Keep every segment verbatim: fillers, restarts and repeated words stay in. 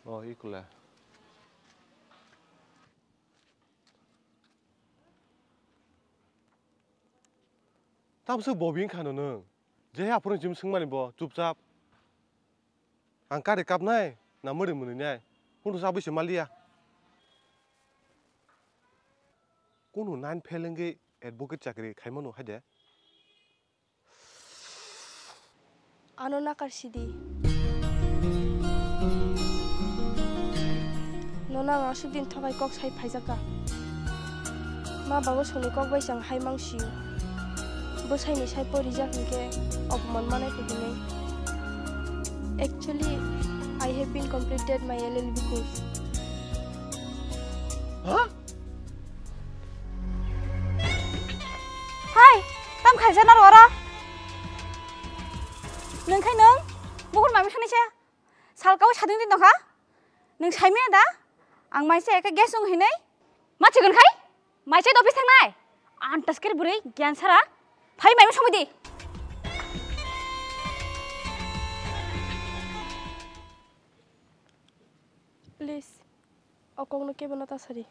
Oh, ikula. Tamsuk bobi wngkha no nwng. Je aphuru jim swngmani bo chupchap. Ang kari kapnai na mwrwi mwnwi nai. Hundu sa bwse maliya. Kunu nine fail wngwi advocate chakri khaimano haide. Ano nakar sidi. Nono ang aswk din thokai kok sai phaijak ka. Ma babo songni kok bai chang hai mang sio. Bwsaini sai po rijak hinkhe opman manai khe hinwi. Actually, I have been completed my L L B course. Ha? Hai, tam khaijak naro oro? Nwng khai nwng? Bukur mami sani se? Salka o sading din nokha? Nwng saimanya da? Ang maise ekhe gas wng hinwi? Ma chikon khai? Maise office thangnai? Antas kir bwrwi gyan sara. Phai mami somoi di. Please, o kokno kebo no ta sari.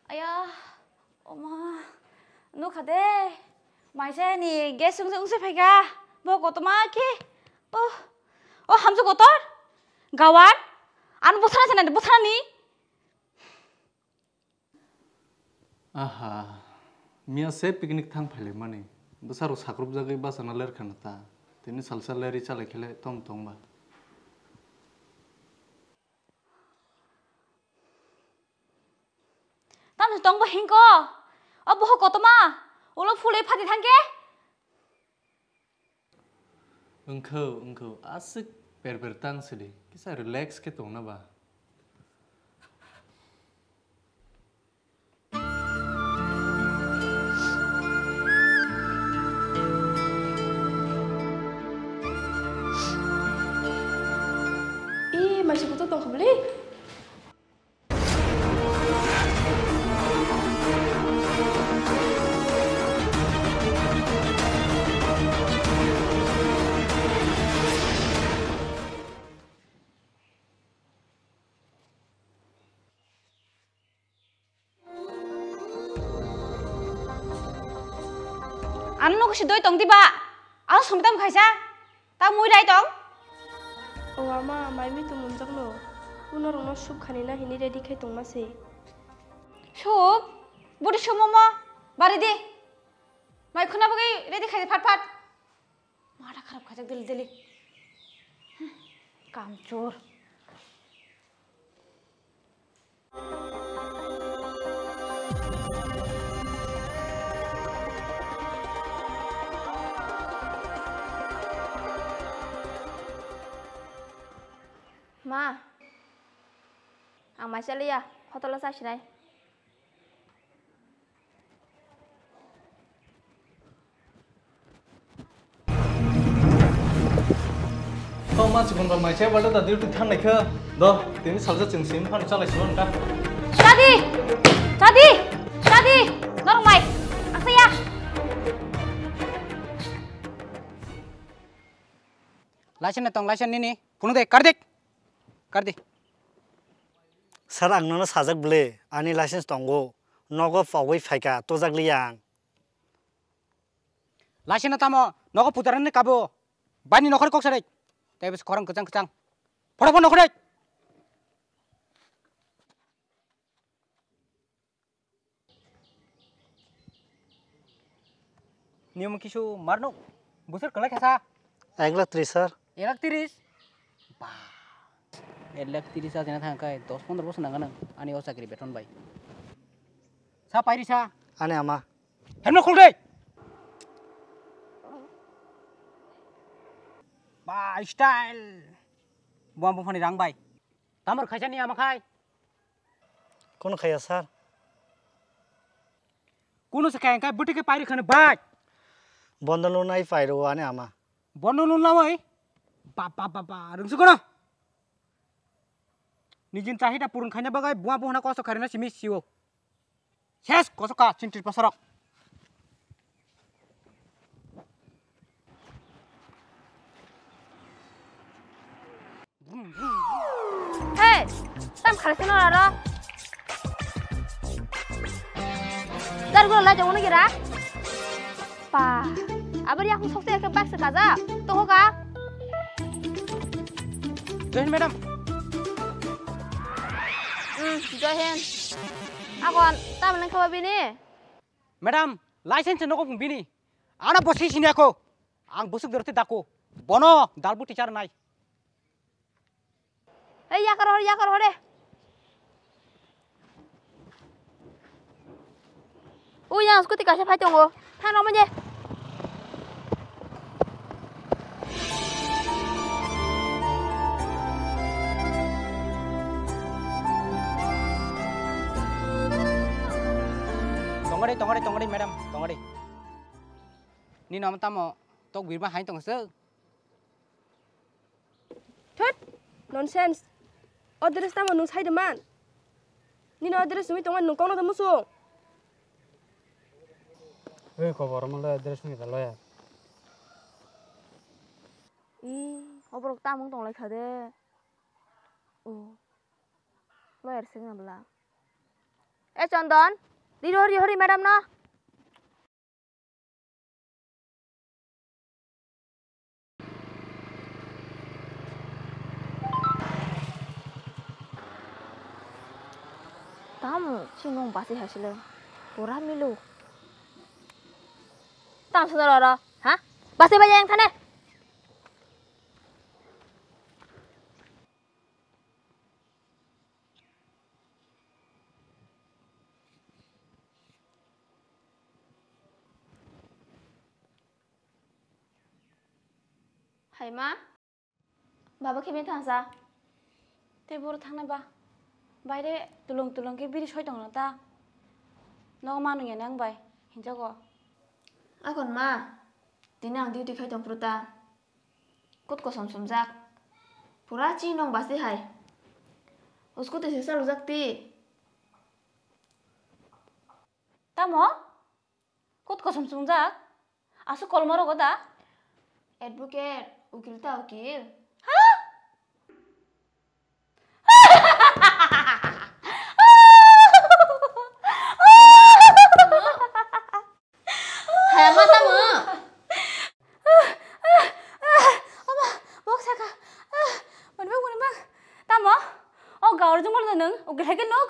Aya, oma, nukha de, maise ni gas wngse wngse phaikha, bo kotorma khe, oh, oh, hamjwk kotor, gawar, ano bwsana sana, bwsana ni. Aha, miya se picnic thang phailaimani, bwsarok sakrupjagwi bachana lerkha na ta, tini salsa leri chalai khe le tom tong ba. Tamoni tong bo hingko, o boho kotorma, ulo phulwi phati thangkhe. Wngkho, wngkho, aswk per per tang sidi, kisa relax khe tongna ba. Ee, maisa kutuk tongkha bwle? Ano nugo si doi tong diba? Ano songwi tamo khaisa? Ta mui rai tong? O ama, mai mi tong munjak no. Uno rok no sup khani na hini ready khai tong ma se. Sup? Budi sumo mo? Bari di. Mai khuna bagwi ready khai di phat phat. Mada kharap khaijak dili dili. Hmm, kamchor. Ma, ang mai chaliya, hotel o chasinai. Tong ma chikon ba mai se bada da duty thangnai khe. Do, tini salsa chwng sim phano chalai sima nta. Chadi! Chadi! Chadi! Norok mai. Asaya. License na tong, license nini. Phunu de, kar dik. Kar di. Sir, ang nono sajak bwle, ani license tongo. Nogo pogwi phaikha, tojak liya ang. License no tamo, nogo putarani kabo. Bani nokhor kok sarai. Tei bwswk khorang kwchang kwchang. Phoro phoro nokhor dai. Niyom kisu marno. Bosor kwlai kha sa? Ek lakh tris, sir. Ek lakh tris? Ba. Ek lakh tris ajina thang kai dos pondro bosor nang nang. Ani o chakri beton bai. Sa pairi sa? Ani ama. Hemno khul dei. Ba style. Buang buphani rang bai. Tamar khaisa ni ama khai. Kono khaya, sir? Kono se khaya, engkai bwtwi khe pairi khani bai. Bondo lunai pairo ani ama. Bondo lunlawai? Ba, ba, ba, ba, rwngse kono. Nijin chahida purun khaina bagwi buma buhuna kosto kharina simi sio. Ses kosoka chintri pasarok. Khalai sino aro. Dar gulo lai jago nagi ra. Pa. Abar yakung sok se ke bak se kaja. To hoga. Joy Hind, madam. Hmm, Joy Hind. Akon, tamo nang khaba bini? Madam, license no kong bini. Ana bosi sini ako. Ang busuk doroti dako. Bono dalbu teacher nai. Ei, yakar hore, yakar hore. Ui, yang scooty kaisa phai tongo. Thang rok manje. Tongori, tongori, tongori, madam, tongori. Ni nom tamo tok birma hai tong se. Thut, nonsense. O dress tamo nwng sai de man? Nini o dress nungwi tongmani nwng kokno da musung? Ei, kobor omo le dress nungwi da loya. Ih, oborok tamung tong lai kha de. O, loyar sing na bwla. E Chondon, riri hori hori madam no. Tamo chini nwng basi hai sile pura milu. Tam sodor oro, ha? Basi bai yang thane. Hai ma? Baba khe bini thangsa? Tei boro thangnai ba? Baire tulung tulung khe biri soi tongno ta? Nogo manung ya nang bai, hinjago. Akon ma, tini ang duty khai tong phuru ta. Kut kosom sumjak. Pura chini nwng basi hai. Uskoti se chalujak ti. Tamo? Kut kosom sumjak? Aswk kolmo rogo da? Advocate, ukil ta ukil. Ha? Hai, ma tamo? Ama, bok saka. Mani bak, mani bak. Tamo? O gaur jungol no nung, o gilai ke nok.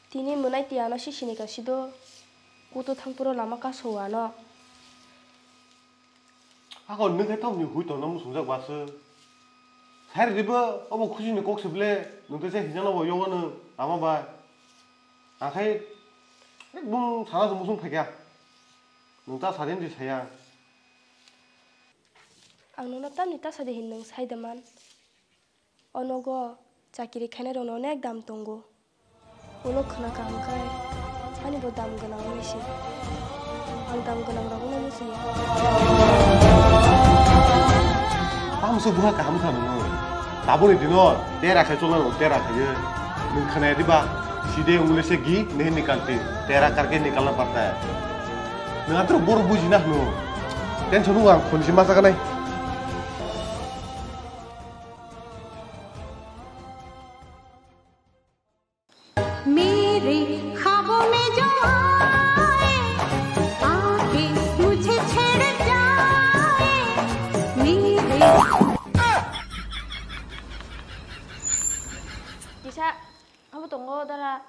Tini mwnai twi ano sisini ka sido kutu thangpuro lama kaso o ano. Ako nwng khe tamni hui tongna muchungjak ba se. Sai ribo obo khusini kok se ble nwng tei se hinjano bo yongano ama bai. Akhai ekdum sana se muchung phaikha. Nwng ta sadin di saya. Ang nono tamni ta sadi hin nwng sai da man. O nogo chakiri khainairokno onek dam tongo. Ulo khna kaham khai ani bo dam gwnang wngwi se. Ang dam gwnangrok wngna muchungya. Tamsuk buha kaham kha nono. Taboni dino tera khai cholna no tera khaiyo. Nwng khnaya diba? Side ungle se gi nahi nikalti. Tera karke nikalna padta hai. Nwng atro boro bujina hwno. Tension wng ang phone se ma jaganai. मेरे ख्वाबों में जो आए, आके मुझे छेड़ जाए, मेरे Kisa, abo tongo dara.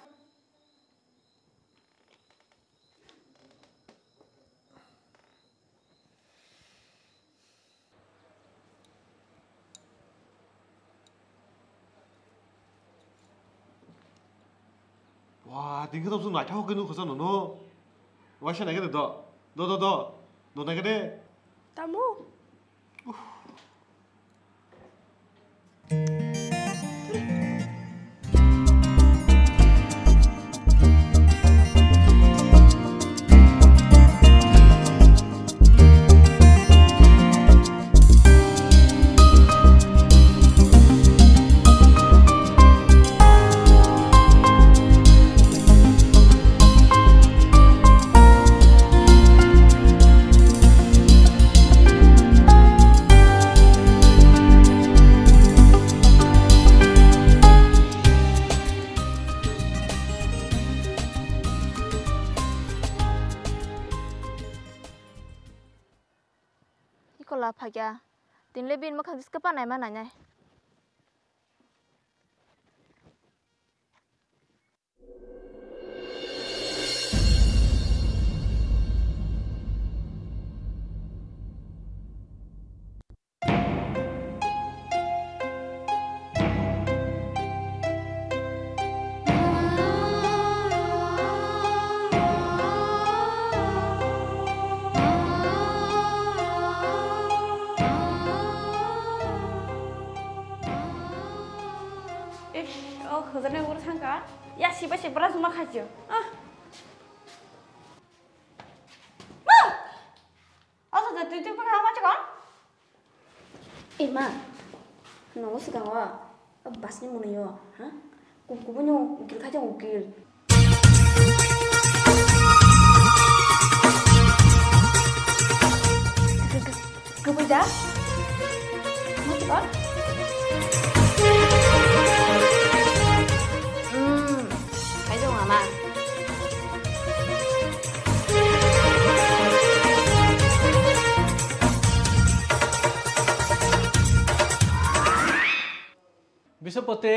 Wah, tini khe tongsa naithok khe nukha sa nono. Waisa naikhe de do. Do, do, do. Do naikhe de. Tamo? Kola phakya. Tinle bin mwkhang jiska pa naima nainai. Ish, oh, hojani ugure thangkha. Ya, sibai se bwrajwk ma khaisio. Ah. Ma! Asa je twi twi phakha ma chikon? Eh, ma. Nongo swkango. Basni mwnwio, ha? Ku-, kubui no ukil khaijak ukil. Kubui da? Mati kor? Hmm, khaijak ama. Bisopoti?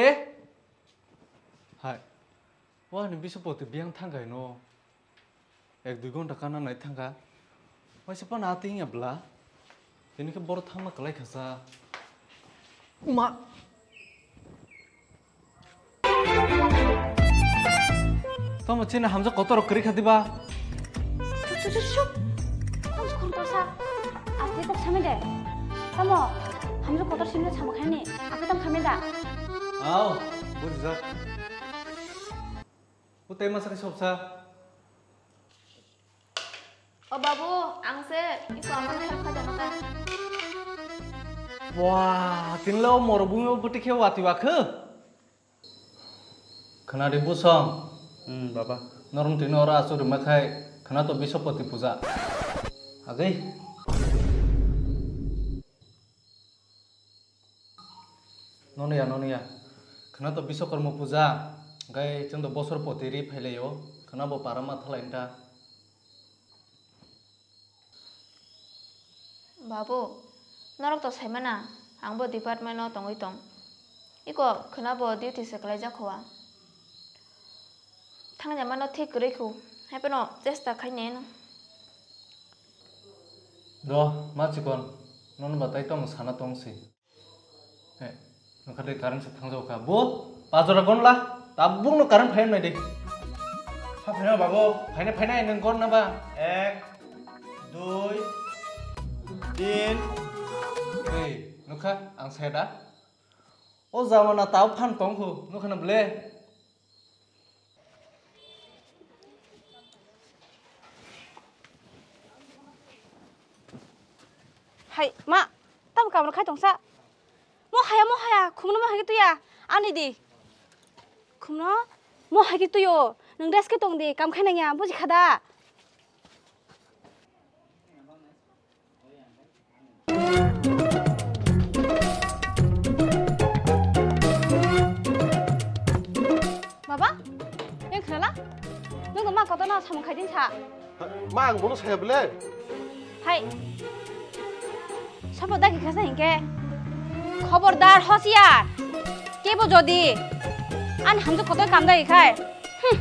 Hai. Wah, ni Bisopoti biyang thangkai no. Ek dui ghonta kana nai thangkha. Waisa pana ating ya bla. Tini khe boro thangma kalai khasa. Uma. Tamo chini hamjak kotor kwrwi kha diba? Chup, chup, chup, chup. Tamo khum kosa. Ate tak sami de. Tamo hamjak kotor simle sama khani. Ate tam khami da. Au, bujak. Utai masa khe sopsa. O babu, ang se iko amano help kha jana ta. Wah, tinle o morobhumi o bwtwi khe watwi wakhe. Khna di busong. Hmm, baba. Norong tini oro achuk rima khai khna to Bisopoti puja. Agwi. Nono ya, nono ya. Khna to Biswakarma puja, hwnkhe chwng to bosor poti ri phailaio. Khna bo para ma thalai wngkha. Babu, norok to saimana, ang bo department o tongwi tong. Iko khna bo duty se kwlaijak kho a. Thangya mano thik kwrwi khu, hai phano chesta khai nai no. Do, ma chikon, nono ba tai tongmo sana tong si. He, nokha de current se thangjao kha. Bo, pajora gon la, tabuk no current phai nai de. Ha, phaina babu. Phaina, phaina, nang gon na ba? Ek, dui, tin. Ei, nokha, ang saya da. O jamana tao phan tong khu, nokha na ble. Hai, ma, tamo kamro khai tongsa. Mo haya, mo haya, khumno mo hai tuya, ani di. Khumno mo hai tuyo, nang dress ke tong di, kam khai nangya, buji khada. Baba, yang khnala? Nung ma kotono samung khaijin sa? Ma, ang bono saya bele. Hai. Sabo dagi khasa hingke. Khobordar, hosiar. Kebo jodi an hamjak kotor kam dagi khai. Hmm.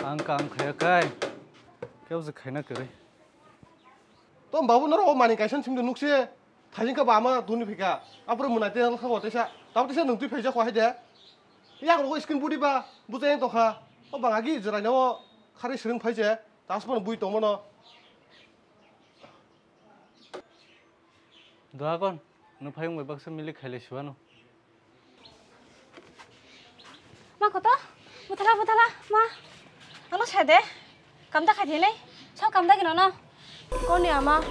Ang kam khaya kai, kebo se khaina kwrwi. Tom babu norok o mani kaisa simdo nukse, thajin ka ba ama tuni phika, apro munai te kha teisa, tabo teisa nung twi phaijak hai de. Yang rogo skin body ba, buja yang tokha, o bang agi jwraino kharwi swrwng phai je, tas phano bui tongmano. Doagon, no phayung bai baksa milik khailai suano. Ma koto? Buthala, buthala, ma. Ano sede. Kamda khai thele. Sao kamda gino no. Koni ama.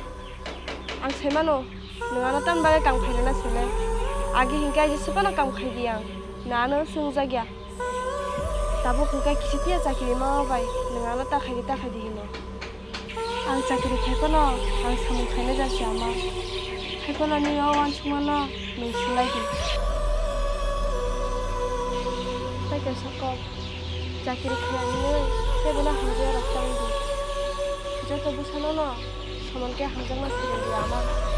Ang saimano. Nung ano tan bare kam khailai na sele. Agi hingke aji supano kam khai di ang. Na ano sung jagya. Tabuk hwnkhe kisi phiya chakiri ma bai nwng ano ta khaidi ta khaidi hino. Ang chakiri khai phano ang samung khainai jasi ama. Khai phano nini o uansukmano nwng swlai di. Tei kaisa kok, chakiri khainani tei bono hamjak rok tang di. Joto bwsano no soman khe hamjakma swrwng di ama.